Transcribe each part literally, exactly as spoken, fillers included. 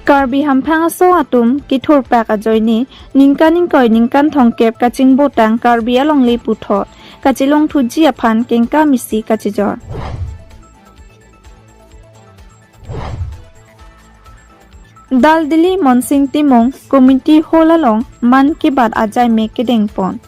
Karbi Hamphang Asong atum kethurpak ajoine ningkan ingkoi ningkan thomkep kachingbotang Karbi alongle puthot kachelongthuji aphan kengkam isi kachejor. Daldili Monsing Timung Community Hall along Mann Ki Baat ajaime kedengpon.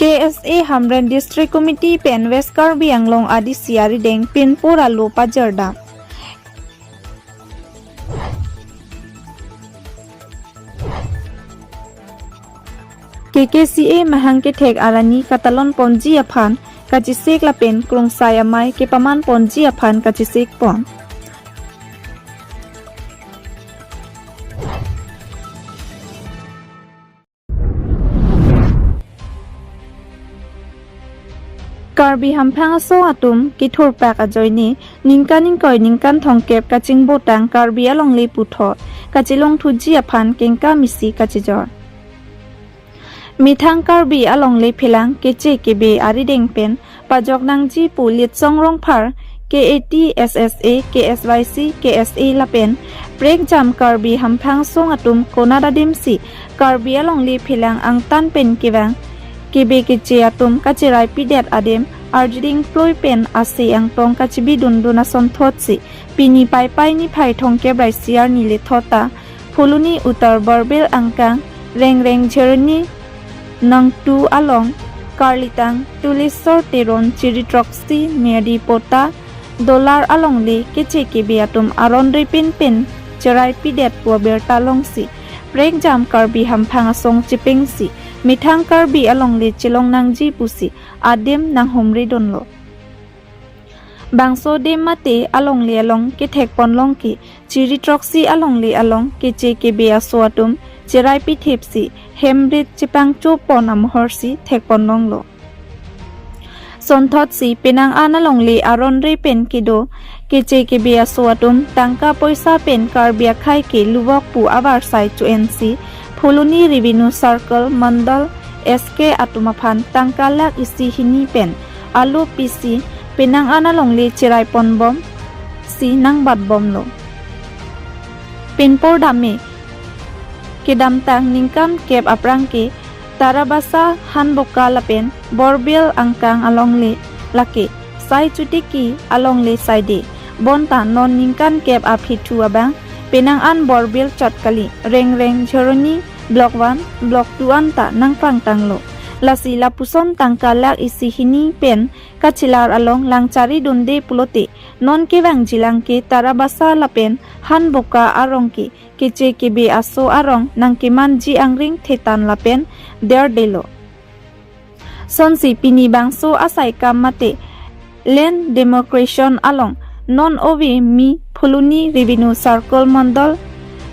K S A Hamren District Committee pen West Karbi Anglong A D C arideng pinpur alo pajordam. K K C A mahang kethek arani katalon ponji aphan kachesik lapen krungsai amei kepaman ponji aphan kachesik pon. Karbi Hamphang Asong atum kethurpak ajoine ningkan ingkoi ningkan thomkep kachingbotang Karbi alongle puthot kachelongthuji aphan kengkam isi kachejor. Methang Karbi alongle phelang keche kebe arideng pen pajok nangji pu Litsong Rongphar, K A T S S A, K S Y C, K S A lapen prekjam Karbi Hamphang Asong atum konat adimsi Karbi alongle phelang angtan pen kevang kebe keche atum kacheraipidet adim arjiding ploi pen ase angtong kachebidundun asonthotsi pini Paipai niphai thomkep ra isi arni lethot ta Phuloni Uttar Borbil angkang Rengreng Jheroni Nangtu along Karlitang Tuleswar Teron Chiri Throksi Medi Pota Dolar alongle keche kebe atum aron repin pen cheraipidet pu abirta longsi prekjam Karbi Hamphang Asong chepengsi methang Karbi alongle chelong nangji pusi adim nanghumridunlo. Bangso adim mate alongle along kethek ponlong ke Chiri Throksi alongle along keche kebe aso atum cheraipithipsi hemrit chepangcho pon amohorsi thek ponlonglo. Sonthotsi penang an alongle aron repen kedo keche kebe aso atum tangka poisa pen Karbi akhei ke luvok pu avarsai cho-ensi Phuloni Revenue Circle Mandal S K atum aphan tangka lakh isi hini pen alo pisi penang an alongle cherai ponbomsi nangbatbomlo. Pinpur dame kedamtang ningkan kep aphrang ke Tarabasa, Hanboka lapen Borbil angkang alongle lake sai chotiki alongle saide. Bonta non ningkan kep aphi thu abang penang an Borbil chot kali, Rengreng Jheroni Block one, Block two anta nangpangtanglo. Lasi lapuson tangka lakh isi hini pen kachelar along langcharidunde pulote non kevangjilang ke Tarabasa lapen Hanboka arong ke keche kebe aso arong nangkemanji angring thetan lapen derdelo. Sonsi pini bangso asai kam mate land demarcation along non ove mi Phuloni Revenue Circle Mandal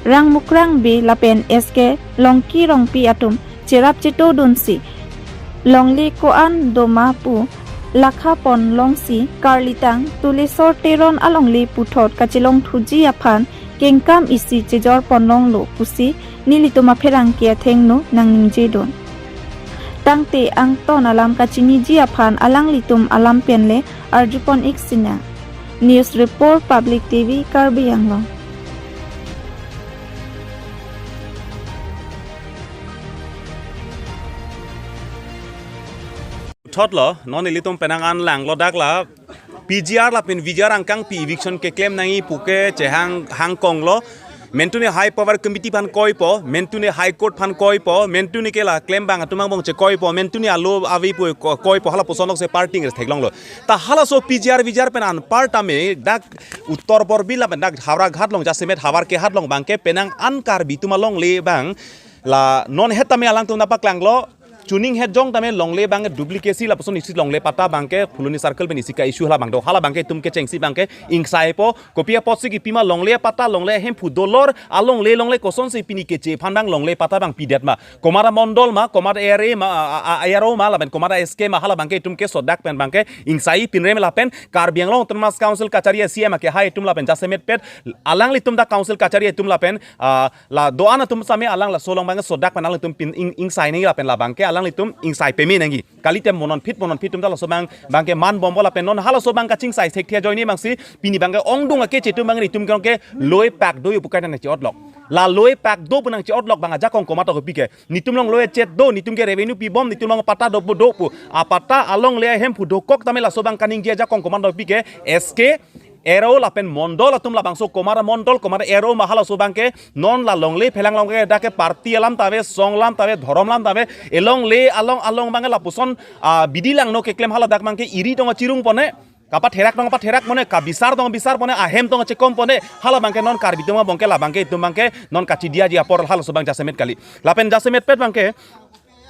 Rangmukrang Bey lapen S K Longki Rongpi atum cherap chetodunsi longle ko-an doma pu lakha ponlongsi Karlitang Tuleswar Teron alongle puthot kachelongthuji aphan kengkam isi chejor ponlonglo pusi nelitum apherangke athengno nangningjedun. Tangte angton alam kachiniji aphan alanglitum alam penle arjupon ik sinang. News Report, Public T V, Karbi Anglong. Thotlo, non ilitum penang an langlo dak la P G R lapen V G R angkangpi eviction keklem nangji puke chehang hangkonglo. Mentune High Power Committee aphan koipo, mentune High Court aphan koipo, mentune ke la klembang atum angbong chekoipo, mentune alo avi pu ko-, koipo, hala pusonok se party ngres theklonglo. Ta halaso P G R V G R pen anparta me dak Uttar Borbil lapen dak Howraghat along jasemet Howraghat along abangke penang an Karbi atum alongle abang la non het tame alangtum napaklanglo. chuning hejong tame longle abang duplicacy lapuson isi longle patta abangke Phuloni circle pen isi ka-issue hala abang do. Hala abangke itum kechengsi abangke ingsaipo. Kopi apotsi kipima longle patta longle ahemphu dolor alongle longle kosonsi pini keche aphan abang longle patta abang pidet ma. Komat amondol ma, komat A R A ma, a, a, A R O ma, lapen komat a S K ma, hala abangke itum ke sodak pen abangke ingsai pinre me lapen Karbi Anglong Autonomous Council kachari a C M ake hai itum lapen jasemet pet alanglitum dak council kachari itum lapen, ah, la do-an atum same alang laso along abangke sodak pen alanglitum pin ing, ingsai nangji lapen labangke alanglitum ingsai peme nangji. Kalite mo non phit mo non phit atum ta laso abang abangke man bompo lapen non halaso abang kachingsai thekthe ajoine abangsi pini abangke ongdung akeche atum abang itum ke loi pak do pu kaita nangche-otlok. La loi pak do pu nangche-otlok abang ajakong komat tokpike. Netum along loi chet do, netum ke revenue pibom, netum along patta do pu do pu. Apatta alongle ahemphu dokok tame laso abang kaningje ajakong komat tokpike. S K, A R O lapen mondol atum labangso komat amondol, komat A R O ma halaso abangke non la longle phelang along ke dak ke party alam tave, song alam tave, dhorom alam tave, elongle along along abangke lapuson, ah, bidi langno keklem hala dak abangke iri tong achirung pone, kapatherak tong patherak pone, kabisar tong bisar pone, ahem tong chekom pone, hala abangke non Karbi atum abangke labangke itum abangke non kachidiaji apor halaso abang jasemet kali. Lapen jasemet pet abangke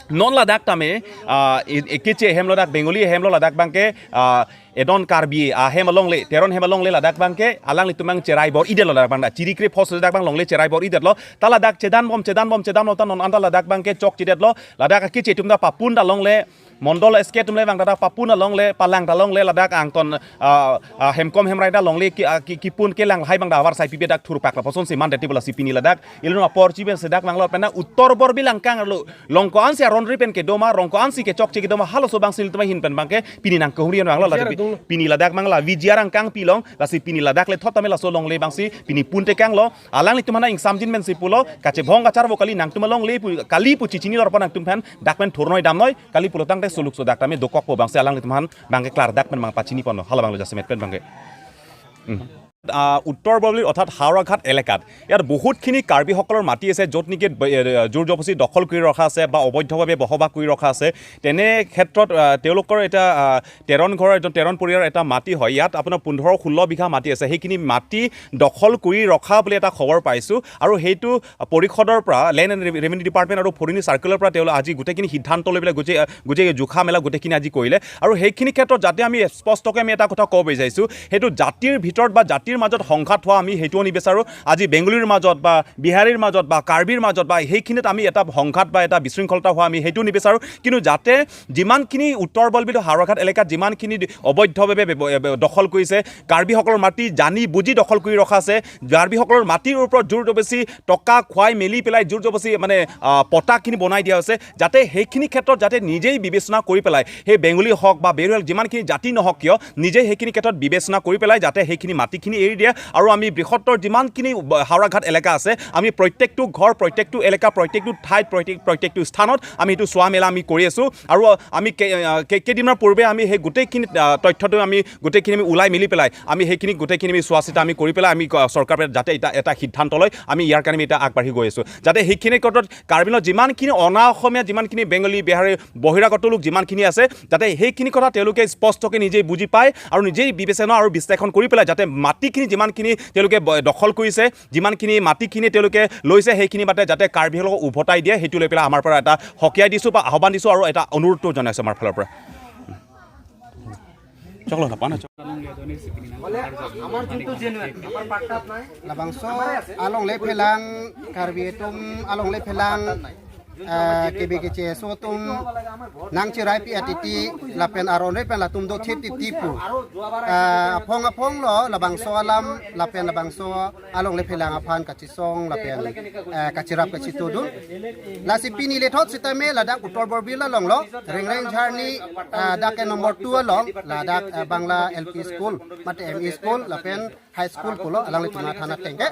non ladak tame, ah, e, e, keche ahem lo dak Bengali ahem lo ladak abangke, ah, edon Karbi ahem alongle, Teron ahem alongle ladak abangke alanglitum abang cherai bor-idet lo ladak abang da. Chirikre phos ladak abang longle cherai bor-idet lo. Ta ladak chedan bom, chedan bom, chedan bom ta non anta ladak abangke chokchedet lo. Ladak keche atum ta papun ta longle, mondol S K atum le abang ta papun ta longle, palang ta longle, ladak angton, ah, ah, hemkom hemrai ta longle ki, ah, ki, kipun kelang lahai abang da avarsai pipe dak thurpak lapusonsi man deti pu lasi pini ladak ilun apor chiben sedak abang lo pen na Uttor Borbil angkang arlo. Longko ansi aron ri pen kedo ma, longko ansi kechokche kedo ma, halaso abangsi ilitum ahin pen abangke pini nangkehumri abang lo, ladak pi-, pini ladak abang la V G R angkang pilong, lasi pini ladak le thot tame laso longle abangsi pini puntekang lo, alanglitum aphan ingsamjin pensi pulo, kachebhong kacharvo kali nangtum alongle pu, kali pu chechini lor pa nangtum aphan, dak pen thurnoi damnoi, kali pulo tangte suluk sodak tame dokokpo abangsi alanglitum aphan abangke klardak pen abang pachini ponlo, hala abang lo jasemet pen abangke. Hmm. আহ, উত্তৰ বৰবিল অৰ্থাৎ হাওৰাঘাট এলেকাত ইয়াত বহুতখিনি কাৰ্বিসকলৰ মাটি আছে, য'ত নেকি ব-, এ, জোৰ জবৰদস্তি দখল কৰি ৰখা আছে বা অবৈধভাৱে বসবাস কৰি ৰখা আছে। তেনে ক্ষেত্ৰত, আহ, তেওঁলোকৰ এটা, আহ, তেৰণ ঘৰৰ, এজন তেৰণ পৰিয়ালৰ এটা মাটি হয়। ইয়াত আপোনাৰ পোন্ধৰ ষোল্ল বিঘা মাটি আছে। সেইখিনি মাটি দখল কৰি ৰখা বুলি এটা খবৰ পাইছোঁ আৰু সেইটো পৰিষদৰ পৰা, লেণ্ড এণ্ড ৰেভেনিউ ডিপাৰ্টমেণ্ট আৰু ফৰিনী চাৰ্কেলৰ পৰা তেওঁলোকে আজি গোটেইখিনি সিদ্ধান্ত লৈ পেলাই গোটেই, গোটেই জোখা মেলা গোটেইখিনি আজি কৰিলে। আৰু সেইখিনি ক্ষেত্ৰত যাতে আমি স্পষ্টকৈ আমি এটা কথা ক'ব বিচাৰিছোঁ, সেইটো জাতিৰ ভিতৰত বা জাতিৰ মাজত সংঘাত হোৱা আমি সেইটোও নিবিচাৰোঁ। আজি বেংগলীৰ মাজত বা বিহাৰীৰ মাজত বা কাৰ্বিৰ মাজত বা সেইখিনিত আমি এটা সংঘাত বা এটা বিশৃংখলতা হোৱা আমি সেইটোও নিবিচাৰোঁ। কিন্তু যাতে যিমানখিনি উত্তৰ বৰবিল হাওৰাঘাট এলেকাত যিমানখিনি অবৈধভাৱে ব্যৱ-, এ, দখল কৰিছে, কাৰ্বিসকলৰ মাটি জানি বুজি দখল কৰি ৰখা আছে, কাৰ্বিসকলৰ মাটিৰ ওপৰত জোৰ জবৰদস্তি টকা খুৱাই মেলি পেলাই জোৰ জবৰদস্তি মানে, আহ, পট্টাখিনি বনাই দিয়া হৈছে, যাতে সেইখিনি ক্ষেত্ৰত যাতে নিজেই বিবেচনা কৰি পেলাই সেই বেংগলী হওক বা বেংগলী হওক যিমানখিনি জাতি নহওক কিয় নিজেই সেইখিনি ক্ষেত্ৰত বিবেচনা কৰি পেলাই যাতে সেইখিনি মাটিখিনি এৰি দিয়ে আৰু আমি বৃহত্তৰ যিমানখিনি ব-, হাওৰাঘাট এলেকা আছে আমি প্ৰত্যেকটো ঘৰ, প্ৰত্যেকটো এলেকা, প্ৰত্যেকটো ঠাইত, প্ৰত্যেক, প্ৰত্যেকটো স্থানত আমি সেইটো চোৱা মেলা আমি কৰি আছোঁ। আৰু আমি কে-, আহ, কে-, কেইদিনমান পূৰ্বে আমি সেই গোটেইখিনি, আহ, তথ্যটো আমি গোটেইখিনি আমি ওলাই মেলি পেলাই আমি সেইখিনি গোটেইখিনি আমি চোৱা চিতা আমি কৰি পেলাই আমি ক-, চৰকাৰে যাতে এটা, এটা সিদ্ধান্ত লয়, আমি ইয়াৰ কাৰণে আমি এতিয়া আগবাঢ়ি গৈ আছোঁ। যাতে সেইখিনি ক্ষেত্ৰত কাৰ্বি আংলঙত যিমানখিনি অনা অসমীয়া, যিমানখিনি বেংগলী, বিহাৰী, বহিৰাগত লোক যিমানখিনি আছে, যাতে সেইখিনি কথা তেওঁলোকে স্পষ্টকৈ নিজেই বুজি পায় আৰু নিজেই বিবেচনা আৰু বিশ্লেষণ কৰি পেলাই যাতে মাটিখিনি যিমানখিনি তেওঁলোকে ব-, দখল কৰিছে, যিমানখিনি মাটিখিনি তেওঁলোকে লৈছে, সেইখিনি মাতে যাতে কাৰ্বিসকলক উভতাই দিয়ে, সেইটো লৈ পেলাই আমাৰ পৰা এটা সকীয়াই দিছোঁ বা আহ্বান দিছোঁ আৰু এটা অনুৰোধটো জনাইছোঁ আমাৰ ফালৰ পৰা। চকলো নাপাওঁ না, চক- Labangso alongle phelang, Karbi atum alongle phelang, ah, kebe keche aso atum nangcheraipi atiti lapen aron re pen latum do thip titi pu. Ah, aphong aphong lo labangso alam lapen labangso alongle phelang aphan kachesong lapen, eh, kacherap kachitudun. Lasi pini lethot sitame ladak Uttor Borbil along lo, Rengreng Jharni, eh, dak ke number two along, ladak, eh, Bangla L P school, mate M E school, lapen high school pulo, alanglitum athana tengke.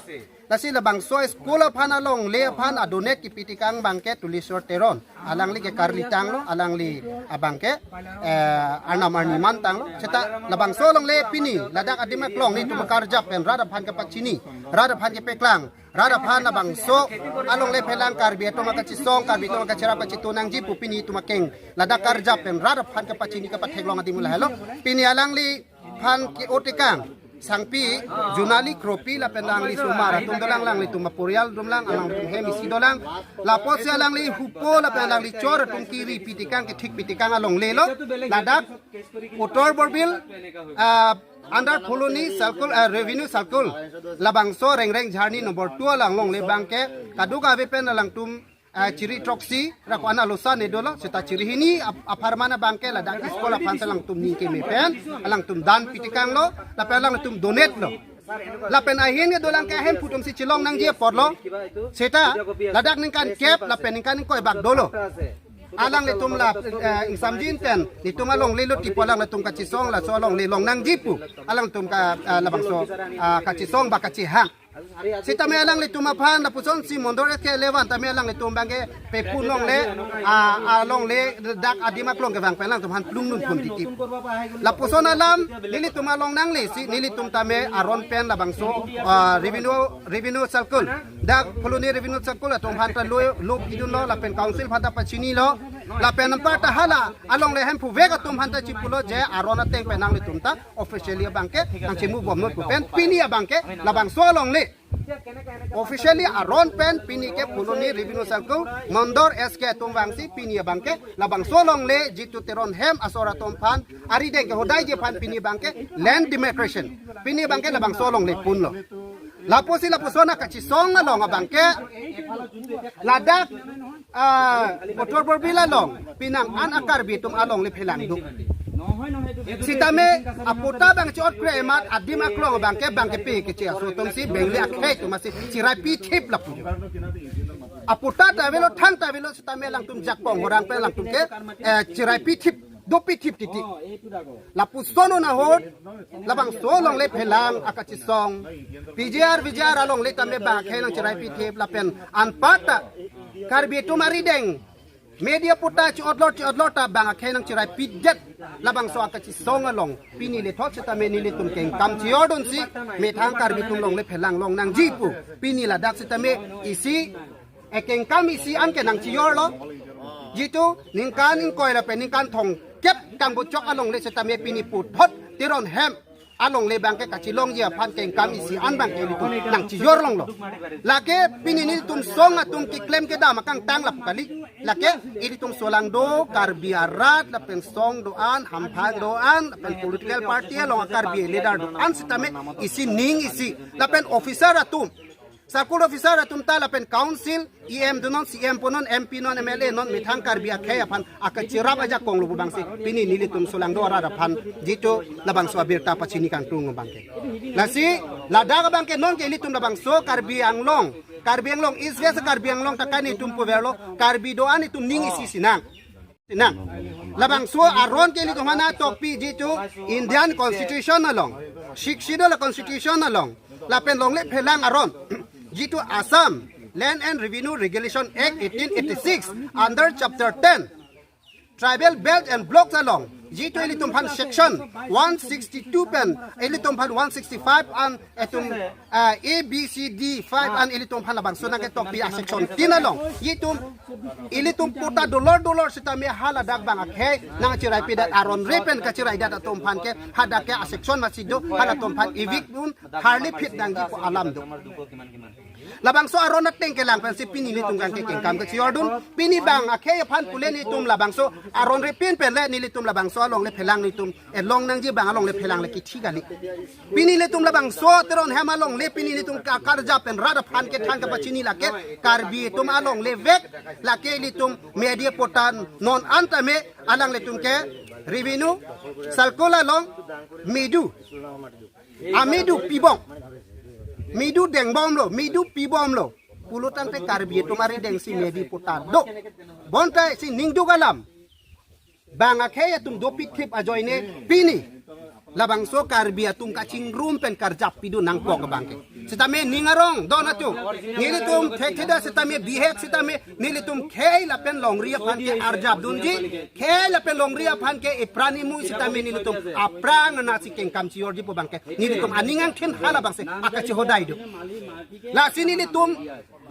Lasi labangso school aphan alongle aphan adonate kipitekang abangke Tulisor Teron. Alangli ke karli tanglo, alangli abangke, eh, arnam arni man tanglo. Seta labangso alongle pini, ladak adim aklong netum karjap pen rat aphan kepachini, rat aphan kepeklang, rat aphan labangso alongle phelang Karbi atum akachesong, Karbi atum akacherap kachitu nangji pu pini itum akeng ladak karjap pen rat aphan kepachini kepatheklong adim lahelo. Pini alangliphan ke-otekang Sangpi, Junali Kropi lapen alangli osomar atum dolang, alanglitum aporial atum lang, alangtum hem isi dolang. Lapusi alangli hupo lapen alangli chor atum kiri pitikang kethik pitikang alongle lo. Ladak Uttar Borbil, ah, under Phuloni circle, ah, revenue circle, labangso Rengreng Jharni number two along longle abangke kadokave pen alangtum, ah, chiri throksi ra ko-an alosa ne dolo, seta chiri hini ap-, apharman abangke ladak school aphan si alangtum ning keme pen alangtum dan pitikang lo, lapen alangtum donate lo. Lapen ahin ke dolang ke ahemphu atum si chelong nangji apotlo. Seta ladak ningkan kep lapen ningkan ingkoi bak dolo. Alanglitum la, eh, ingsamjin pen netum alongle lo tipo alanglitum kachesong, laso alongle long nangji pu alangtum ka, ah, labangso, ah, kachesong ba kachehang. Sitame alanglitum aphan lapusonsi Mondor S K eleven tame alanglitum abangke pepu longle, ah, alongle dak adim aklong kevang pen alangtum aphan plung nun phun titi. Lapuson alam nelitum along nangle si nelitum tame aron pen labangso, ah, revenue, revenue circle, dak Phuloni revenue circle atum aphan ta lo, lo pidunlo lapen council aphan ta pachinilo. Lapen anparta hala alongle hemphu vek atum aphan ta chipulo je aron ateng pen nanglitum ta officially abangke nangchemu bomnot pu pen pini abangke labangso alongle officially aron pen pini ke Phuloni revenue circle Mondor S K atum vangsi pini abangke labangso alongle jitu Teron hem asor atum aphan arideng kehodaiji aphan pini abangke land demarcation pini abangke labangso alongle punlo. Lapusi lapuson akachesong along abangke ladak, ah, Uttar Borbil along pinang an a-Karbi atum alongle phelang do. Sitame apatta abang chot kre amat adim aklong abangke abangke pe keche aso atum si Bengali akhei atum si chirai pithip lapu. Apatta ta avelo, thang ta avelo, sitame alangtum jakong horang pen alangtum ke, eh, chirai pithip, do pithip titi. Lapuson ahut labangso alongle phelang akachesong. P G R, V G R alongle tame abang akhei nangchirai pithip lapen anparta Karbi atum arideng media patta chi-otlot chi-otlot ta abang akhei nangchirai pidet labangso akachesong along pini lethot sitame nelitum kengkam chejordunsi methang Karbi atum alongle phelang long nangji pu pini ladak sitame isi, eh, kengkam isi an ke nangchejorlo. Jitu ningkan ingkoi lapen ningkan thomkep kangbuchok alongle sitame pini puthot Teron hem alongle abangke kachelongji aphan kengkam isi an abangke ilitum nangchejor longlo. Lake pini nelitum song atum keklem kedam akangtang lap kali. Lake ilitum solangdo Karbi arat lapen song do-an, hamphang do-an, lapen political party along Karbi leader do-an sitame isi ning isi lapen officer atum, circle officer atum ta lapen council, E M donon, C M punon, M P non, M L A non, methang Karbi akhei aphan akacherap ajakong lo pu abangsi pini nelitum solangdo arat aphan jitu labangso abirta pachini kangtung abangke. Lasi ladak abangke non ke ilitum labangso Karbi Anglong, Karbi Anglong East West Karbi Anglong ta kai netum puverlo, Karbi do-an itum ning isi sinang. Nang, labangso aron ke ilitum aphan atokpi jitu Indian Constitution along, Sixth Schedule Constitution along, lapen longle phelang aron, jitu Assam Land and Revenue Regulation Act eighteen eighty-six under Chapter ten, Tribal Belt and Blocks along, jitu ilitum aphan section one sixty-two pen, ilitum aphan one sixty-five an itum, ah, A, B, C, D, five an ilitum aphan labangso nangketokpi a section tin along. Itum, ilitum patta dolor dolor sitame haladak abang akhei nangchirai pidet aron re pen kachiraidet atum aphan ke hadak ke a section masi do, halatum aphan evict dun, harli phit nangji pu alam do. Labangso aron ateng kelang pensi pini nelitum kangke kengkam kachejordun, pini abang akhei aphan pule nelitum labangso aron re pin pen le nelitum labangso alongle phelang nelitum elong nangji abang alongle phelang le kithi kali. Pini nelitum labangso Teron hem alongle pini nelitum ka karja pen rat aphan kethang kapachini lake Karbi atum alongle vek, lake ilitum media patta non an tame alanglitum ke revenue circle along medu, amedu pibom, medu dengbomlo, medu pibomlo pulotangte Karbi atum arideng si media patta do. Bonta si ningduk alam abang akhei atum dopithip ajoine pini labangso Karbi atum kachingrum pen karjap pidun nangkok abangke. Sitame ning arong don atum, nelitum thektheda sitame bihek sitame nelitum khei lapen longri aphan ke arjap dunji, khei lapen longri aphan ke ipran imui sitame nelitum aphrang anatsi kengkam chejorji pu abangke nelitum aning angthin halabangsi akachehodai do. Lasi nelitum,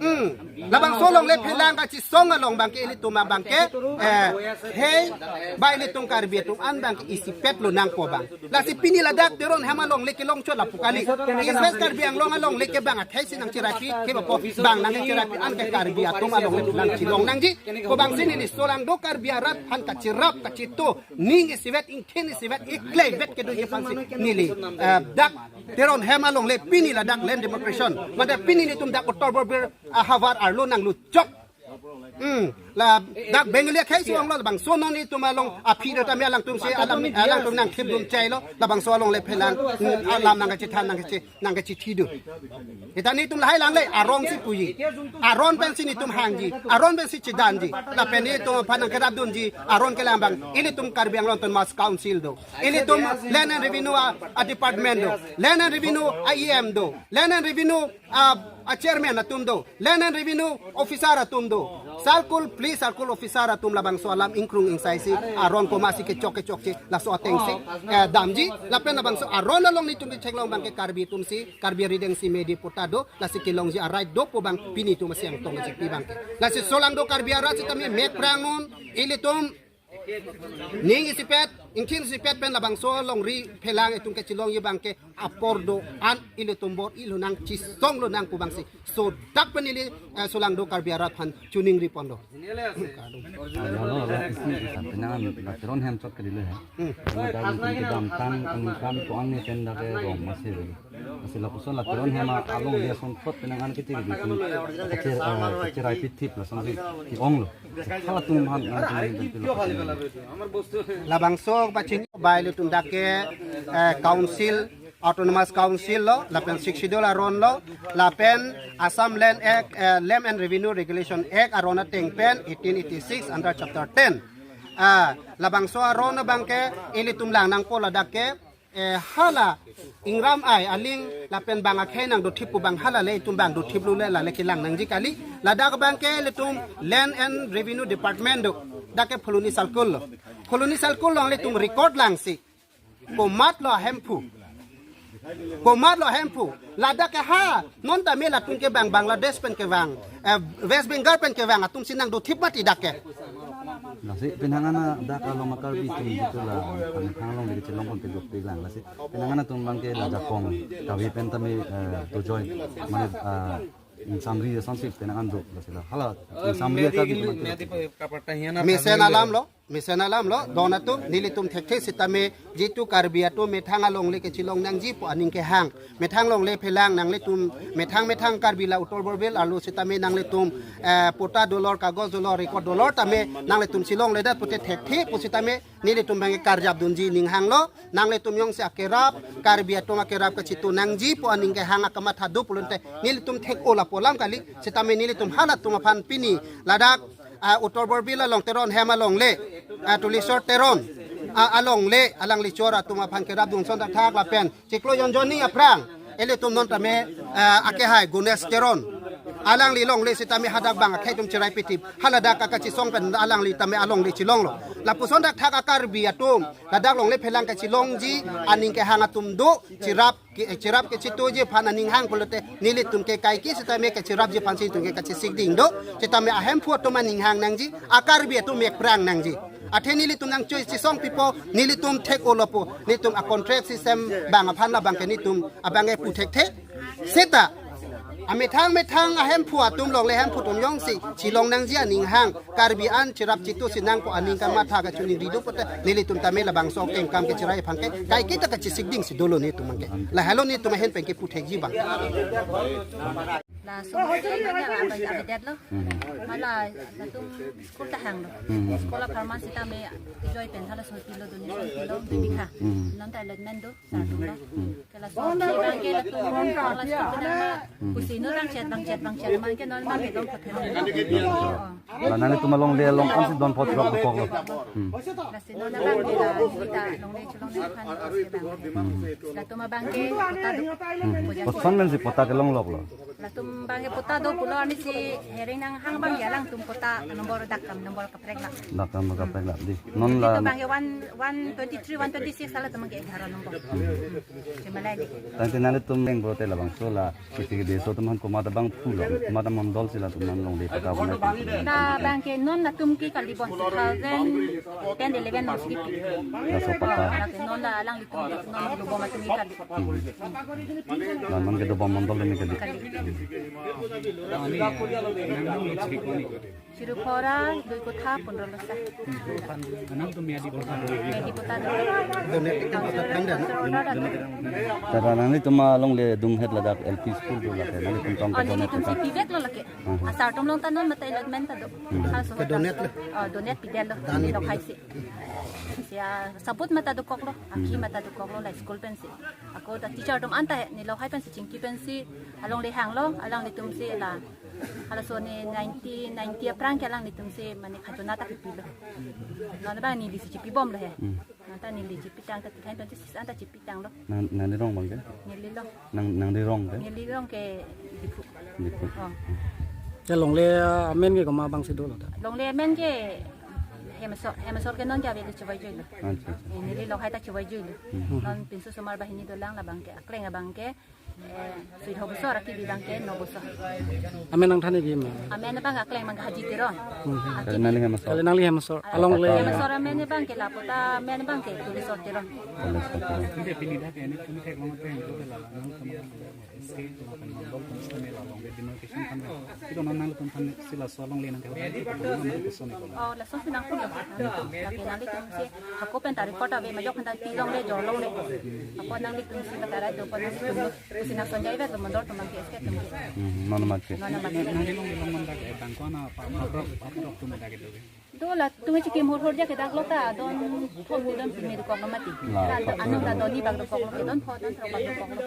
hmm, labangso alongle phelang kachesong along abangke ilitum abangke, eh, khei ba ilitum Karbi atum an abangke isipet lo nangpo abang. Lasi Si pini ladak Teron Hem alongle kelong chot lapu kali. East West Karbi Anglong alongle ke bang akhei si nangchiraipi, ke bapo bang nangchiraipi an ke Karbi atum alongle phelang chilong nangji. Ko bangsi neli solangdo Karbi arat aphan kachirap kachitu, ning isivet, ingthin isivet, iklei vet kedoji aphansi neli, eh, dak Teron Hem alongle pini ladak land demarcation, mate pini nelitum dak Uttar Borbil ahavar arlo nangluchok. Hmm, ladak Bengali akhei si onglo, labangso non itum along aphi do tame alangtum si alam, alangtum nangthip dun chailo, labangso alongle phelang, hmm, alam nangkachethan nangkache, nangkachethi do. Ita nelitum lahai langle, arong si puji. Aron pensi nelitum hangji, aron pensi chedanji. Lapen nelitum aphan nangkerap dunji, aron kelang abang, ilitum Karbi Anglong Autonomous Council do. Ilitum Land and Revenue a, a department do. Land and Revenue a E M do. Land and Revenue a, a chairman atum do. Land and Revenue officer atum do. Circle, police circle officer atum labangso alam ingkrung ingsaisi aron komatsi kechok kechokche laso atengsi, eh, damji. Lapen labangso aron along nelitum ketheklong abang ke Karbi atum si, Karbi arideng si medi patta do, lasi kelongji a-right do pu abang pini itum asi angtong si pi abang ke. Lasi solangdo Karbi arat sitame mek phrang non, ilitum ning isipet, ingthin isipet pen labangso longri phelang itum kechilongji abang ke apor do-an ilitum bor-i lonang, chisong lonang pu abangsi sodak pen neli, eh, solangdo Karbi arat aphan choningri pon do. Alo, alo, isi, isi, penang la Teron Hem chot ke dilo he. Hmm. Ladak nelitum kedamtang, angkam ko-an ne pen dak ke rong masi. Masi lapuson la Teron Hem alongle asonthot penang an kiti di tum kachir, eh, kachiraipi thip lasonsi ke-onglo. Halatum han, halatum han, halatum han. Labangso pachini bai ilitum dak ke, eh, council, Autonomous Council lo, lapen Sixth Schedule aron lo, lapen Assam Land Act, eh, Land and Revenue Regulation Act aron ateng pen eighteen eighty-six under Chapter ten. Ah, labangso aron abang ke ilitum lang nangpo ladak ke, eh, hala ingram ai aling lapen bang akhei nangdothip pu abang hala le itum bang dothip lo le lale kelang nangji kali. Ladak abang ke ilitum Land and Revenue Department do. Dak ke Phuloni Circle lo. Phuloni Circle along ilitum record langsi. Komatlo ahemphu. Komatlo ahemphu. Ladak ke ha, non tame latum ke bang Bangladesh pen kevang, eh, West Bengal pen kevang atum si nangdothip mati dak ke. Lasi penang an dak along a-Karbi atum jitu la, penang alongle kechilong pon teguk teglang lasi. Penang an atum abang ke la jakong, kave pen tame, eh, dojoi, mane, eh, ingsamri asonsi penang an do, lasi la. Hala, ingsamri Karbi atum abang ke. Mesen alam lo. Mesen alam lo, don atum, nelitum thekthe sitame, jitu Karbi atum methang alongle kechilong nangji pu aning kehang. Methang longle phelang nanglitum, methang methang Karbi la Uttar Borbil arlo sitame nanglitum, eh, patta dolor, kagoj dolor, record dolor tame, nanglitum chilongledet pute thekthe pu sitame, nelitum abang ke karjap dunji ninghang lo, nanglitum jongsi akerap, Karbi atum akerap kachitu nangji pu aning kehang akamatha do pulote, nelitum thek-o lapu alam kali, sitame nelitum halatum aphan pini, ladak, ah, Uttar Borbil along Teron Hem alongle, ah, Tulisor Teron, ah, alongle, alangli chor atum aphan kerap dun ason thakthak lapen chiklo jonjoni aphrang, ilitum non tame, ah, akehai Ganesh Teron. Alangli longle sitame hadak bang akhei atum chiraipi thip. Haladak kachesong pen alangli tame alongle chilonglo. Lapuson thakthak a-Karbi atum, ladak longle phelang kechilongji, aning kehang atum do, chirap ke, chirap kechituji aphan aning hang pulote nelitum ke kaike sitame kechirapji aphansi itum ke kachesik ding do, sitame ahemphu atum aning hang nangji, a-Karbi atum mek phrang nangji. Athe nelitum nangchoi chesong pipo, nelitum thek-o lopo, nelitum a-contract system bang aphan labang ke nelitum abang ke pu thekthe. Seta, amethang methang ahemphu atum longle hemphu atum jongsi chilong nangji aning hang, Karbi an chirap chitu si nangpo aning kamatha kachoningri do pute, nelitum tame labangso kengkam kechirai aphan ke, kaike ta kachesik ding si dolo nelitum abang ke. Lahelo nelitum ahin pen ke pu thekji abang. Laso avedetlo. Hmm. Mala latum school ta hanglo. Hmm. School apharman sitame joy pen thala so pilo duni so pilo, hmm, bibikha. Hmm. Non ta allotment do, hmm, sar do. Hmm. Kala so abang ke latum class ko na. Hmm. Pusi no bang chet bang chet bang chet man ke non man ke dong phothelo. Hmm. Oh. La nanglitum alongle along ansi don phot rok dokoklo. Hmm. Lasi non abang ke la kita longle chilong ne aphan si bang. Hmm. Latum abang ke patta do. Hmm. Koson pensi patta kelongloklo? Latum abangke patta do pulo, arnisi hearing nanghang abangke alangtum patta number dakam number kaprek la. Dakam kaprek la di. Non la. Itum abangke one, one twenty-three, one twenty-six ala atum abangke egharo number. Hmm. Jemalai di. Tangte nanglitum leng bote labangso la. Kisi ke deso atum aphan komat abang pulo, komat amondol si latum aphan longle patta bonai. Labangke non latum ke kali bon, two thousand ten eleven non si kipi. Laso patta. Lake non la alanglitum ke non dobom atum ke kali. Hmm. La non ke dobom amondol atum ke kali. Kali. Chiri phongo ra dui kotha pondro lo sa. Nangtum Meyadi patta. Meyadi patta. Donate ke patta plang dan. Tara nanglitum alongle dunghet ladak L P school do lake nanglitum tong. Oh, ke donate nanglitum patta. Si pivek lo lake. Hmm. Asar atum along ta non mate allotment ta do. Hmm. Halaso ke donate lo. Oh, donate pidetlo. Dan ni lo pidetlo. Hai si. Si, ah, sabut mate dokoklo. Akhi, hmm, mate dokoklo la school pensi. Ako ta teacher atum anta he, neli lahai pensi chingki pensi alongle hanglo, alanglitum si la. Halaso ne nineteen ninety aphrang ke alanglitum si mane khajona ta kipilo. Non abang neli si chipibomlo he. Hmm. Non ta neli chipitang ta two thousand twenty-six anta chipitanglo. Nang, nangli rong abangke? Neli lo. Nang, nangli rong ke? Neli rong ke Diphu. Diphu. Oh. Ya longle, ah, amen ke komat abang si dolo ta? Longle amen ke Hemesor, Hemesor ke non ke ave le chevai juilo. Acha, acha. Eh, neli lahai ta chevai juilo. Hmm. Non pinso osomar banghini dolang, labangke akleng abangke, eh, sui dho bosor, akibi abangke no bosor. Amen nangthan-ik ke ma? Amen abang akleng abang Haji Teron. Hmm. Aki- Kali nangli Hemesor? Kali nangli Hemesor. Ah, alongle. Hemesor amen abangke la patta amen abangke Tulisor Teron. Tulisor Teron. Pini dak ini kami thek long pen itu ke la nangtum S K atum aphan mandal atum sitame la longle demarcation aphan. Itu non nangtum aphan si laso alongle nangke. Oh, laso si nangtum lo. Lake nanglitum si hako pen ta report ave, majok aphan ta pi longle, jor longle. Ako nanglitum si bata ra do, ako nanglitum si nang sonjai vet lo mandal atum ke S K atum ke. Hmm, non mati. Non mati. Nangli longle long mandak, eh, bang ko-an apa, apa, apa, apa atum dak itu. Do latum chikim hor hor aja ke dak lo ta, don thom ni don pini dokok lo mati. La, la, do anung ta don ni bang dokok lo, don pho don throk bang dokok lo.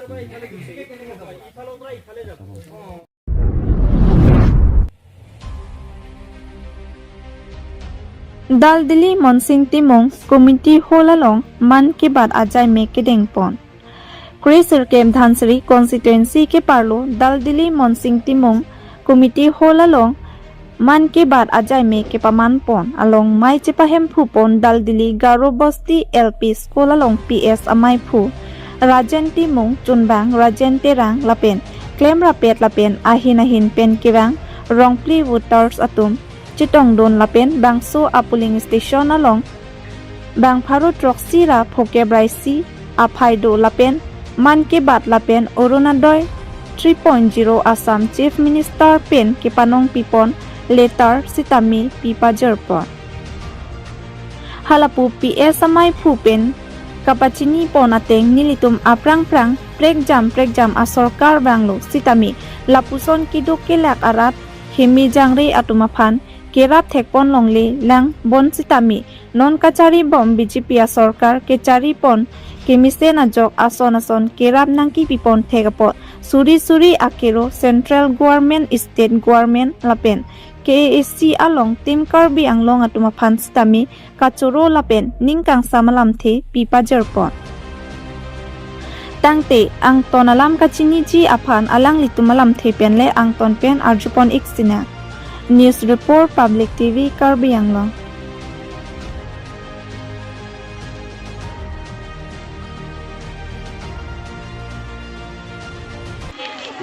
Daldili Monsing Timung Community Hall along Mann Ki Baat ajaime kedengpon. Kre sirkep Dhansiri constituency keparlo Daldili Monsing Timung Community Hall along Mann Ki Baat ajaime kepamanpon, along mei chepahemphupon Daldili Garo Bosti L P School along P S amaiphu Rajen Timung, chunbang Rajen Terang lapen klemrappet lapen ahin ahin pen kevang rongphli voters atum chetongdun lapen bangso a polling station along bang pharo throksi ra phokep ra isi aphai do lapen Mann Ki Baat lapen Orunodoi three point zero Assam Chief Minister pen kepanong pipon letter sitame pipajirpon. Halapu P S amaiphu pen kapachinipon ateng nelitum aphrang phrang prekjam prekjam asorkar vanglo sitame lapuson keduk kelak arat heme jangre atum aphan kerap thekpon longle lang bonsitame non kacharibom B J P asorkar kecharipon kemesen ajok ason ason kerap nangkipipon thek apot suri suri akero central government, state government lapen K A A C along Team Karbi Anglong atum aphan sitame kachoro lapen ning kangsam alamthe pipajirpon. Tangte angton alam kachiniji aphan alanglitum alamthe pen le angton pen arjupon-ik sinang. News Report, Public T V, Karbi Anglong.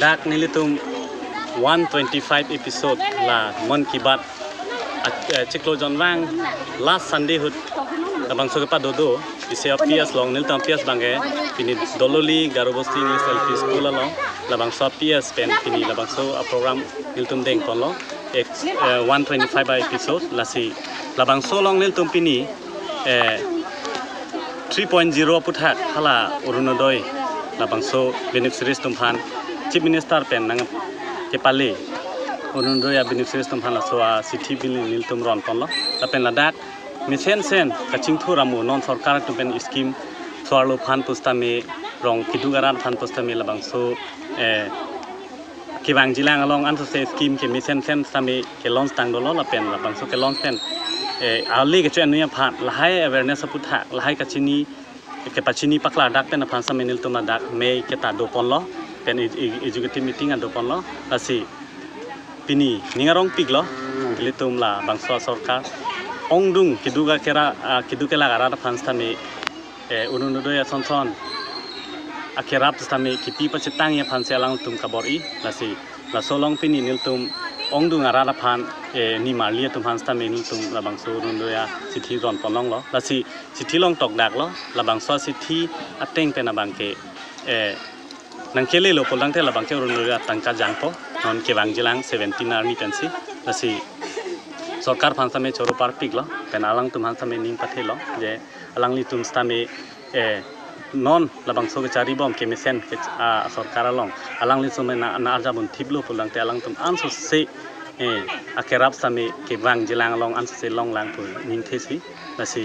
Dak nelitum one twenty-five episode la Mann Ki Baat a-, eh, chiklo jonvang last Sunday ahut labangso kepado do, isi a P S along nelitum a P S abangke pini Daldili Garo Bosti English L P School along labangso a P S pen pini labangso a program nelitum dengponlo. Ex-, eh, one twenty-five a episode lasi labangso along nelitum pini, eh, three point zero aputhak hala Orunodoi labangso beneficiaries atum aphan Chief Minister pen nangkepale Orunodoi a beneficiaries atum aphan laso a chithi bill nelitum ronponlo. Lapen ladak mesen sen kachingthur amo non sorkar atum pen scheme so-arlo aphan pusitame, rong keduk arat aphan pusitame labangso, eh, kevangjilang along ansose scheme kemesen sen sitame ke launch tang dolo lapen labangso ke launch pen, eh, ali kecho-an aphan lahai awareness aputhak lahai kachini kepachini paklardak pen aphan sitame nelitum ladak mei keta doponlo. Pen e- e- executive meeting ado ponlo, lasi pini ning arongpiklo, ilitum labangso asorkar ongdung keduk akera, ah, keduk kelak arat aphan sitame, eh, Orunodoi asonson akerap sitame kipi pachetangji aphansi alangtum kabor-i, lasi laso along pini nelitum ongdung arat aphan, eh, nimarli atum aphan sitame nelitum labangso Orunodoi achithi ron ponlonglo, lasi chithi along tokdaklo, labangso achithi ateng pen abangke, eh, nangkelelo pulotangte labangke Orunodoi atangka jangpo, non kevangjilang seventeen arni pensi, lasi sorkar aphan sitame choro parpiklo, pen alangtum aphan sitame ning pathelo, je alanglitum sitame, eh, non labangso kecharibom kemesen ke, ah, sorkar along, alanglitum na, na arjabon thiplo pulotangte alangtum ansose, eh, akerap sitame kevangjilang along ansose longlang pu ningthesi, lasi,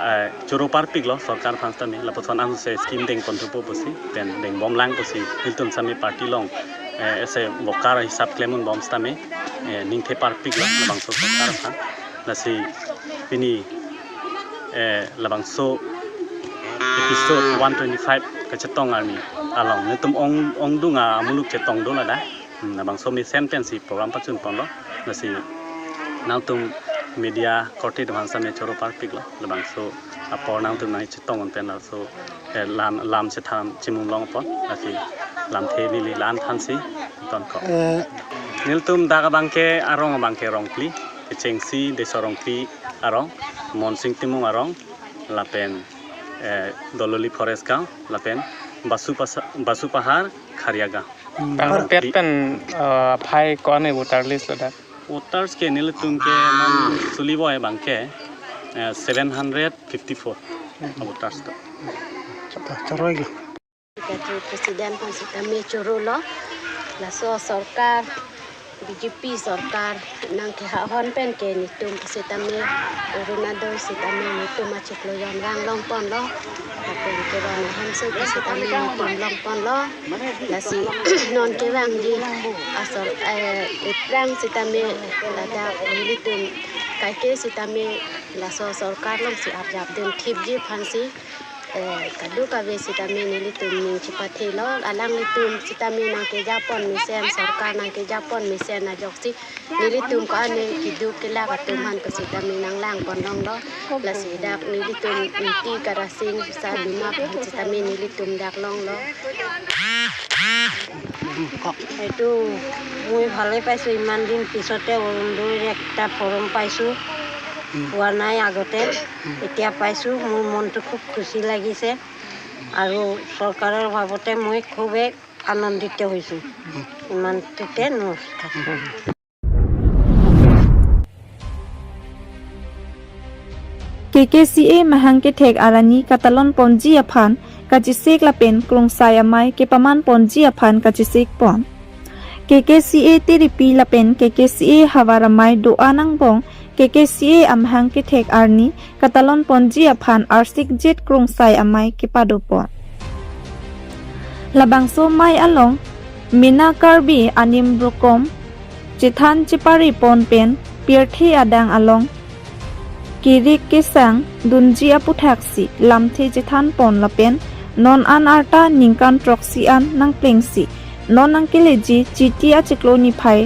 eh, choro parpiklo sorkar aphan sitame, lapuson ansose scheme dengpon thupo pusi, pen dengbomlang pusi, ilitum sitame party along, eh, ese voter hisap klemdunbom sitame, eh, ningthe parpiklo labangso sorkar aphan, lasi pini, eh, labangso episode one twenty-five kachetong arni along nelitum ong ongdung amuluk chetong do ladak. Hmm, labangso mesen pensi program pachun ponlo, lasi nangtum media korte atum aphan sitame choro parpiklo, labangso apor nangtum nangchetong un pen laso, eh, lam lam chethan chimung longpon, lasi lamthe neli la-an thansi tonkok. Eh, nelitum dak abangke arong abangke Rongpli, kechengsi Deso Rongpli arong, Monsing Timung arong, lapen, eh, Dololi Forest Gaon, lapen Basu Pasa- Basu Pahar Kharia Gaon. Hmm. Bang Arong pet pi- pen, eh, aphai ko-an e voter list ladak? Voters ke nelitum ke non suli voi abangke, eh, seven hundred fifty-four voters to. Chapa, choroi ke. Secretary President aphan sitame chorolo, laso sorkar, B J P sorkar nangkehahon pen ke netum sitame, Orunodoi sitame netum achiklo jon rang longponlo, lapen kevang ahem so ke sitame netum longponlo, lasi non kevangji asor, eh, eprang sitame ladak nelitum kaike sitame laso sorkar alongsi arjap dun thipji aphansi, eh, kadokave sitame nelitum ning chepathelo, alanglitum sitame nangkejapon mesen, sorkar nangkejapon mesen ajoksi nelitum ko-an e keduk kelak atum aphan ko sitame nanglangponlonglo, lasi dak nelitum Ingti Karasing Saduma aphan sitame nelitum dak longlo. এইটো মই ভালেই পাইছোঁ, ইমান দিন পিছতে অৰুণোদয়ৰ একটা ফৰ্ম পাইছোঁ, পোৱা নাই আগতে, এতিয়া পাইছোঁ। মোৰ মনটো খুব খুচি লাগিছে আৰু চৰকাৰৰ বাবতে মই খুবেই আনন্দিত হৈছোঁ। ইমানটোতে নমস্কাৰ। K K C A amahang kethek arni katalon ponji aphan kachesik lapen Krungsai Amei kepaman ponji aphan kachesik pon. K K C A tiripi lapen K K C A havar amei do-an angbong K K C A amahang kethek arni katalon ponji aphan arsik jet Krungsai Amei kepado pon. Labangso amei along Mina Karbi anim brokom chethan chepari pon pen pirthe adang along kerik kesang dunji aputhaksi lamthe chethan pon lapen non an arta ningkan throksi an nangplengsi non nangkeleji Chiti achiklo niphai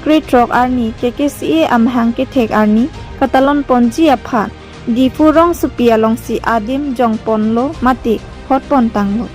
krethrok arni K K C A amahang kethek arni katalon ponji aphan Diphu rongsopi alongsi adim jongponlo mate hotpon tanglo.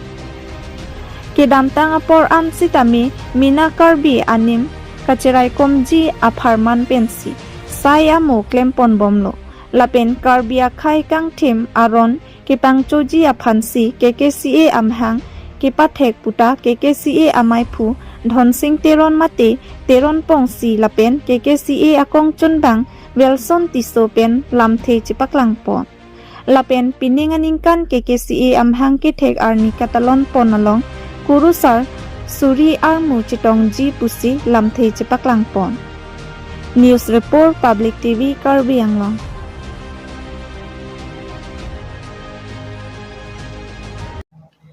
Kedamtang apor an sitame Mina Karbi anim kacheraikomji apharman pensi sai amo klemponbomlo. Lapen Karbi akhei kangthim aron kepangchoji aphansi K K C A amahang kepathek puta K K C A ameiphu Dhonsing Teron mate Teron Pongsi lapen K K C A akongchunbang Wilson Tisso pen lamthe chepaklangpon. Lapen pining aningkan K K C A amahang kethek arni katalon pon along kurusar suri armu chetongji pusi lamthe chepaklangpon. News Report, Public T V, Karbi Anglong.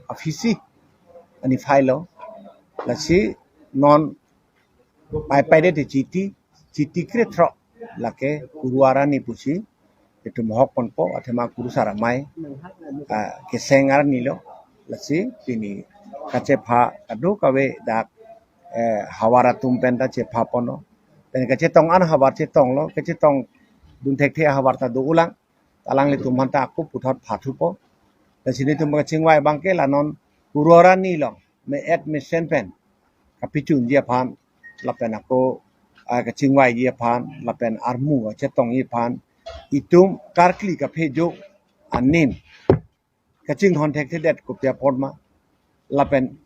Aphisi ani phai lo, lasi non paipai de Chiti, Chiti krethrok lake kuru arni pusi itum hokponpo, athema kurusar amei, ah, keseng arni lo, lasi pini kachepha kadokave dak, eh, havar atum pen ta chepha ponlo. Pen kachetong an havar chetonglo, kachetongdun thekthe ahavar ta do-olang. Alanglitum aphan ta ako puthot phathupo. Lasi nelitum kachingvai abangke la non Kuru arni along me-et mesen pen kapachunji aphan lapen ako, ah, kachingvaiji aphan lapen armu kachetongji aphan itum karkli kaphejo anim kachinghon thekthedet kopi apot ma lapen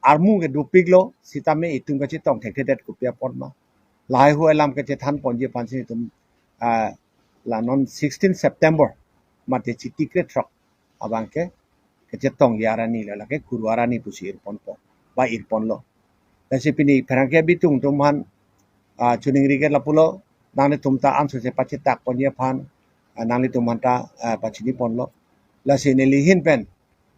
armu ke dopiklo sitame itum kachetong thekthedet kopi apot ma, lahai hui alam kachethan ponji aphan si itum, ah, la non sixteen September mate Chiti krethrok abangke kachetongji arni lo, lake Kuru arni pusi irponpo ba irponlo. Lasi pini pherangke bitung atum aphan, ah, choningri ke lapulo, nanglitum ta ansose pachetak ponji aphan, ah, nanglitum aphan ta, ah, pachini ponlo. Lasi neli ahin pen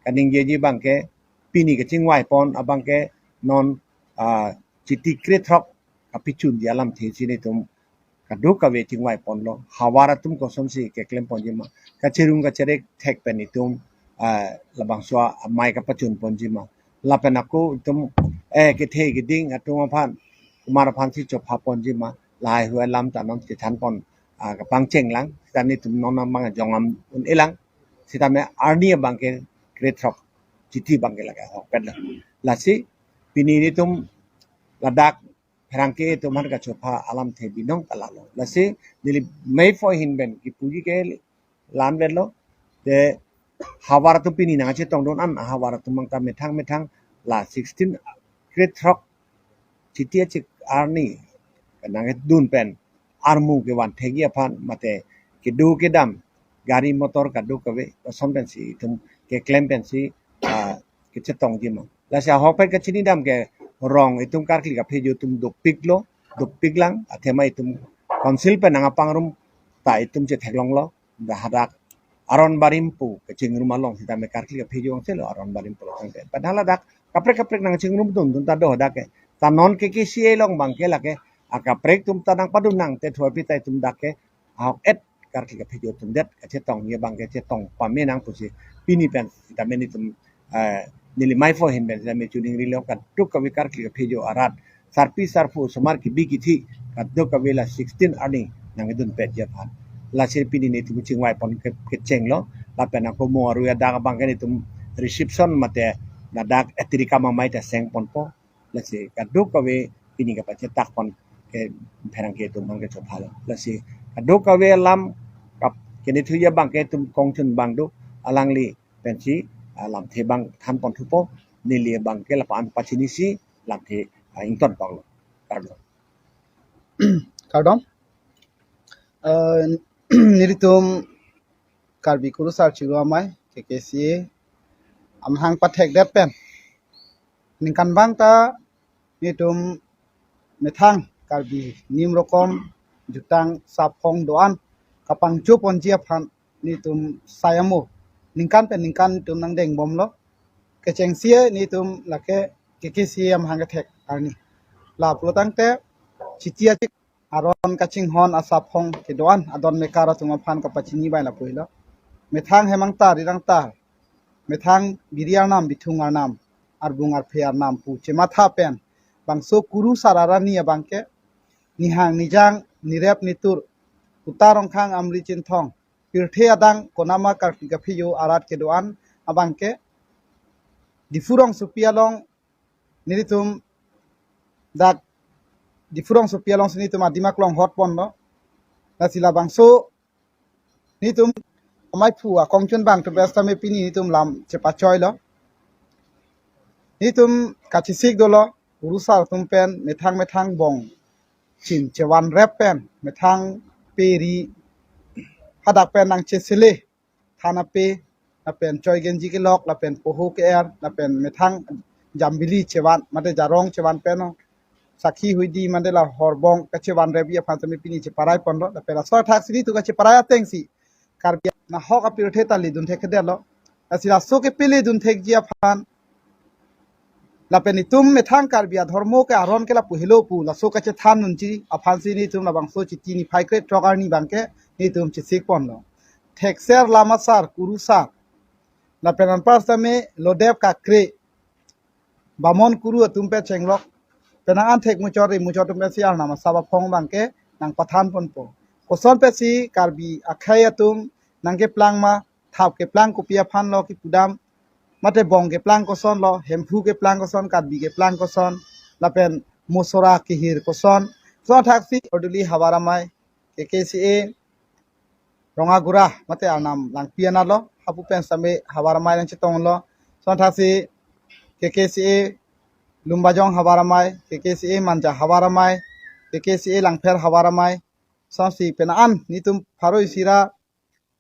kaningjeji abangke pini kachingvai pon abangke non, ah, Chiti krethrok kapachunji alamthe si nelitum kadokave chingvai ponlo. Havar atum kosonsi keklem ponji ma, kacherung kacherek thek pen itum, ah, labangso amei kapachun ponji ma, lapen ako itum, eh, kethe keding atum aphan, komat aphan si chopha ponji ma, lahai hui alam ta non chethan pon, ah, kapangcheng lang, sitame itum non abang jongam un-elang, sitame arni abangke krethrok, Chiti abangke lake ahokpetlo. Lasi pini nelitum ladak pherangke atum aphan kachopha alamthe binong kalalo. Lasi neli meiphu ahin pen kipuji ke la-an vetlo. Te havar atum pini nangchetongdun an havar atum abang ta methang methang la sixteen krethrok Chiti achik arni nangdun pen armu kevan thekji aphan mate kedo kedam gari motor kadokave ason pensi itum keklem pensi, ah, kachetongji ma. Lasi ahokpet kachinidam ke rong itum karkli kaphejo atum dopiklo, dopiklang, athema itum council pen nangpangrum ta itum chetheklonglo, dak hadak aron barim pu kachingrum along sitame karkli kaphejo angse lo aron barim pulo tangte. Padahal dak kaprek kaprek nangchingrum dundun ta do hadak ke. Ta non K K C A along abangke lake akaprek atum ta nangpadun nangte thua pi ta itum dak ke ahok-et karkli kaphejo atum det kachetongji abangke chetong pame nang pusi pini pen sitame nelitum, eh, neli meiphu ahin pen sitame choningrilo kadokave karkli kaphejo arat, sarpi sarpo osomar kebi kethe kadokave la sixteen arni nangdunpetji aphan. Lasi pini nelitum chingvai pon ke, kechenglo, lapen ako mo arui adak abangke nelitum reception mate ladak etirikam amei ta seng ponpo. Lasi kadokave pini kapachetak pon ke pherangke atum aphan kachophalo. Lasi kadokave alam kap kenithuji abangke itum kongchun abang do, alangli pensi, ah, lamthe abang than ponthupo, neli abangke lapu-an pachinisi lamthe, ah, ington panglo. Kardom. Kardom. Eh, nelitum Karbi Kurusar Chiru Amei, K K C A, amahang pathekdet pen ningkan abang ta nelitum methang Karbi nim rokom jutang saphong do-an kapangcho ponji aphan nelitum sai amo ningkan pen ningkan nelitum nangdeng bomlo. Kechengsi nelitum lake K K C A amahang kethek arni. Lapulo tangte Chiti achik aron kachinghon asaphong kedo-an adon mekar atum aphan kapachini bai lapu helo. Methang hemang tar rirang tar, methang biri arnam bithung arnam, arbung arphe arnam pu chematha pen bangso Kurusar arni abangke nihang nijang nirep nitur, Kuta Rongkhang Amri Chinthong, pirthe adang konama karkli kaphejo arat kedo-an abangke Diphu rongsopi along nelitum dak Diphu rongsopi alongsi nelitum adim aklong hot ponlo. Lasi labangso nelitum ameiphu akongchun abang tubes tame pini nelitum lam chepachoilo. Nelitum kachesik dolo, Kurusar atum pen methang methang bong chin chevan rep pen methang pe ri hadak pen nangchesele, thana pe, lapen choi genji kelok, lapen poho ke-er, lapen methang jambili chevan, mate jarong chevan pen o, sakhi huidi mate la horbong kachevan repji aphan tame pini cheparai ponlo, lapen laso thaksi nelitum kacheparai atengsi Karbi nahok apirthe ta ledun thekthedetlo. Lasi laso kepe ledun thekji aphan lapen itum methang Karbi adhormo ke aron ke lapu helo pu laso kachethan nunji aphansi nelitum labangso Chiti niphai krethrok arni abangke nelitum chesik ponlo. Thekser lam asar Kurusar, lapen anpar tame lodep kakre, Bamon Kuru atum pen chenglok, penang an thek muchot ri muchot atum pensi Arnam asap aphong abangke nangpathan ponpo. Koson pensi Karbi akhei atum nangkeplang ma, thap keplang kopi aphan lo kipudam, mate bong keplang koson lo, Hemphu keplang koson, Karbi keplang koson, lapen Mosora kehir koson. Koson thaksi Dorduli Havar Amei, K K C A, Rongagura, mate Arnam Langpi anat lo, hapu pen sitame Havar Amei nangchetonglo. Koson thaksi K K C A Lumbajong Havar Amei, K K C A Manja Havar Amei, K K C A Langpher Havar Amei. Kosonsi penang an netum pharo isi ra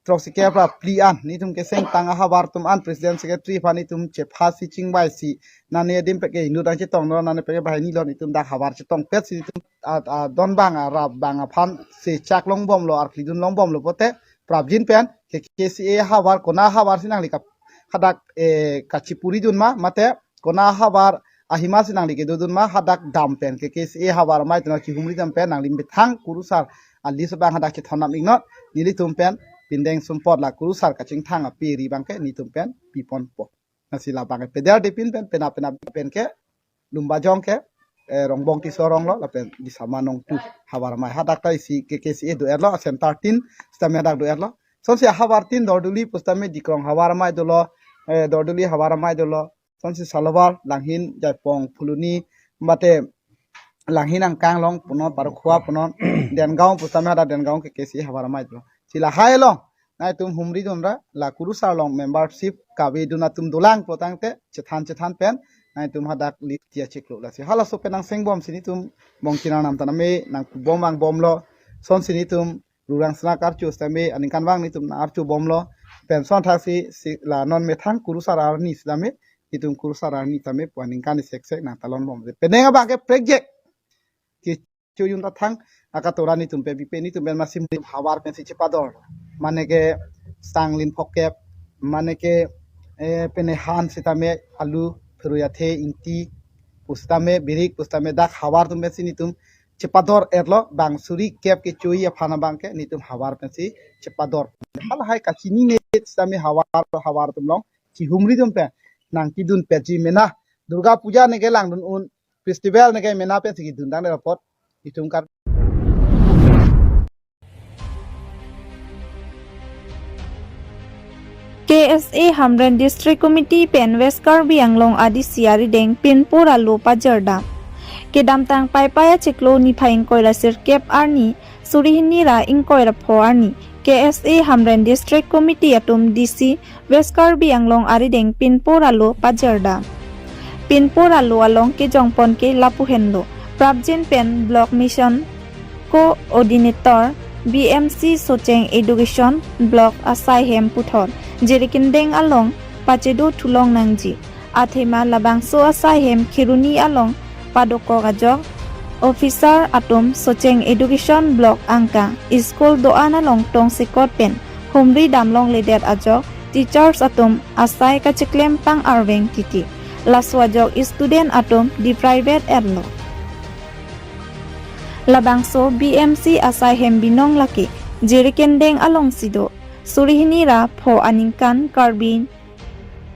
throksi kep ra phli an netum keseng tang ahavar atum an president secretary aphan netum chepha si chingbai si nane adim peke inut nangchetonglo, nane peke banghini lo, netum dak havar chetongpet si netum a, a, don bang a, rap bang aphan si chak longbomlo, arphli dun longbomlo pote prapjin pen K K C A havar kona havar si nangli kap hadak, eh, kachipuridun ma, mate kona havar ahima si nangli kedodun ma, hadak dam pen K K C A Havar Amei atum chihumri dam pen nangli methang kurusar a-list abang hadak chethon nam iknon, nelitum pen pindeng sumpot la kurusar kachingthang ape ri abangke netum pen piponpo. Lasi labang peder depin pen penap penap pen ke Lumbajong ke, eh, Rongbong Tisso arong lo, lapen Disama Nongtu Havar Amei, hadak ta isi K K C A do-etlo, a-center tin sitame hadak do-etlo. Kosonsi ahavar tin Dorduli pusitame Dikrong Havar Amei dolo, eh, Dorduli Havar Amei dolo. Kosonsi Salovar, Langhin, Jaipong, Phuloni, mate Langhin angkang along punon, Parokhowa punon, Dengaon pusitame hadak Dengaon K K C A Havar Amei dolo. Si lahai along nangtum humridun ra, la kurusar along membership kavedun atum dolang pulotangte chethan chethan pen nangtum hadak list achiklo. Lasi halaso pen nangsengbom si netum bong chinang nam taname nangbom angbomlo. Kosonsi netum Rurang Sena karcho sitame aningkanvang netum nang-archo bomlo. Pen koson thaksi si la non methang kurusar arni sitame, netum kurusar arni tame pu aningkan isek sek nangtalon bom. Penang abangke project kecho jun ta thang akatora netum pen pipe, netum pen masim havar pensi chepador. Mane ke sang lim phokep, mane ke, eh, pene han sitame alu, pherui athe, ingti pusitame, birik pusitame dak havar atum pensi netum chepador-etlo, bang suri kep kecho-i aphan abangke netum havar pensi chepador. Halahai kachinine sitame havar, havar atum along chihumridun pen nangkedunpetji mena. Durga Puja neke langdun un, festival neke mena pensi kedun tangdet apot netum kar K S A Hamren District Committee pen West Karbi Anglong A D C arideng pinpur alo pajir dam. Kedamtang Paipai achiklo niphai ingkoi ra sirkep arni, suri hini ra ingkoi ra pho arni, K S A Hamren District Committee atum D C West Karbi Anglong arideng pinpur alo pajir dam. Pinpur alo along kejongpon ke lapu henlo. Prapjin pen Block Mission Coordinator B M C Socheng Education Block asai hem puthot Jirikindeng along pachedo thulong nangji. Athema labangso asai hem Kheroni along padokok ajok officer atum Socheng Education Block angka school do-an along tongsekot pen humri damlongledet ajok teachers atum asai kachiklem pang-arveng titi. Laso ajok student atum deprived etlo. Labangso B M C asai hem binong lake Jirikindeng alongsi do. Suri hini ra pho aningkan Karbi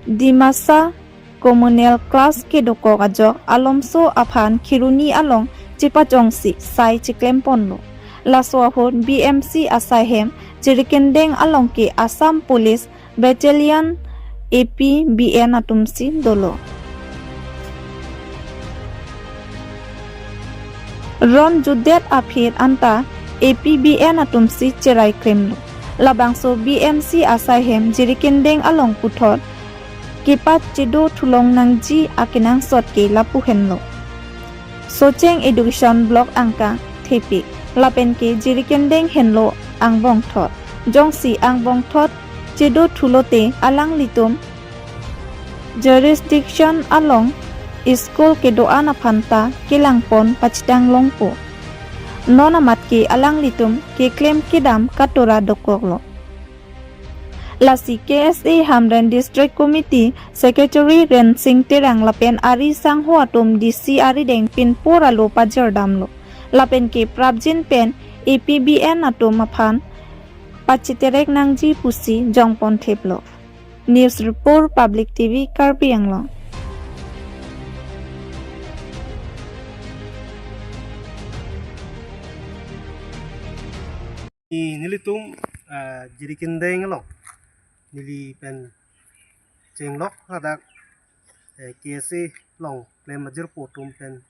Dimasa Communal Class kedokok ajok alomso aphan Kheroni along chepachongsi sai chiklem ponlo. Laso ahut B M C asai hem Jirikindeng along ke Assam Police Battalion A P B N atumsi dolo. Ron jutdet aphi anta A P B N atumsi cherai klemlo. Labangso B M C asai hem Jirikindeng along puthot kepachedo thulong nangji akenangsot ke lapu henlo. Socheng Education Block angka thepik, lapen ke Jirikindeng henlo angbong thot. Jongsi angbong thot chedo thulote alanglitum jurisdiction along school kedo-an aphanta kelangpon pachethang longpo. Non amat ke alanglitum keklem kedam katora dokoklo. Lasi K S A Hamren District Committee Secretary Rensing Terang lapen ari sangho atum D C arideng pinpur alo pajir damlo. Lapen ke prapjin pen A P B N atum aphan pachiterek nangji pusi jongpon theplo. News Report, Public T V, Karbi Anglong. Nelitum, eh, Jirikindeng along neli pen chenglok ladak, eh, K S A along klem ajirpo atum pen,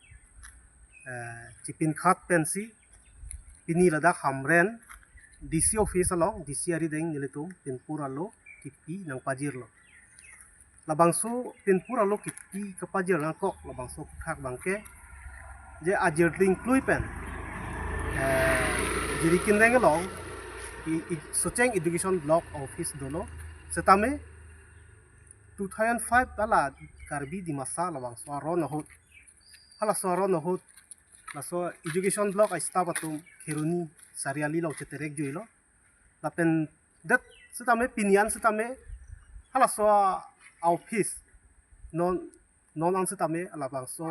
eh, chipinkhat pensi pini ladak Hamren D C office along, D C arideng nelitum pinpur alo kipi nangpajirlo. Labangso pinpur alo kipi kapajir nangkok labangso aphuthak abangke, je ajirling klui pen, eh, Jirikindeng along i, i, Socheng Education Block Office dolo. Setame two thousand five ta la Karbi Dimasa labangso aron ahut, halaso aron ahut laso Education Block a-staff atum Kheroni Sariali along cheterek juilo. Lapen det setame pini an setame halaso a-office non, non an setame labangso,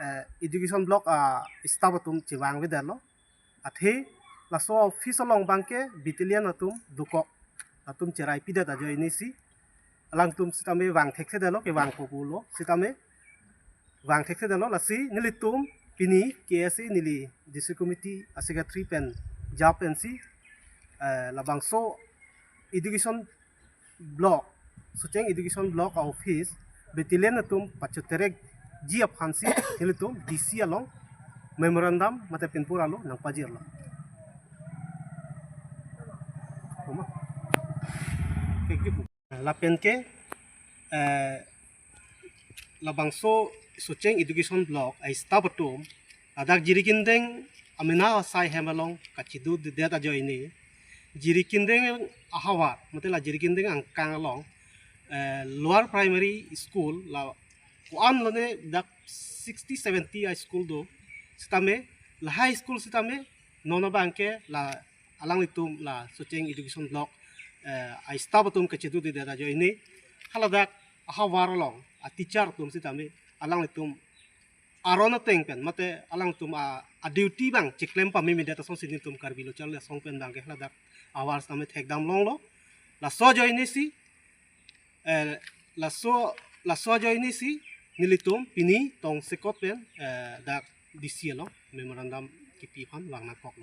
eh, Education Block a-staff atum chevang avedetlo. Athe laso office along abangke battalion atum dokok atum cherai pidet ajoinesi alangtum setame vang thekthedetlo, kevangpo pulo setame vang thekthedetlo. Lasi nelitum pini K S A neli District Committee a-secretary pen ja pensi, eh, labangso Education Block, Socheng Education Block a-office battalion atum pachoterekji aphansi nelitum D C along memorandum mate pinpur alo nangpajirlo. Oma. Kekjipu. Lapen ke, eh, labangso Socheng Education Block a-staff atum ladak Jirikindeng amena asai hem along kachedudedet ajoine, Jirikindeng ahavar, mate la Jirikindeng angkang along, eh, Lower Primary School la ko-an lone dak sixty seventy a-school do. Setame lahai school setame non abangke la alanglitum la Socheng Education Block, eh, a-staff atum kachedudedet ajoine haladak ahavar along a-teacher atum setame alanglitum aron ateng pen mate alangtum a, a-duty abang chiklem pamemedet asonsi nelitum Karbi Lo Charli Asong pen abangke ladak ahavar setame thekdam longlo. Laso ajoinesi, eh, laso, laso ajoinesi nelitum pini tongsekot pen, eh, dak D C along memorandum kipi aphan vang nangkoklo.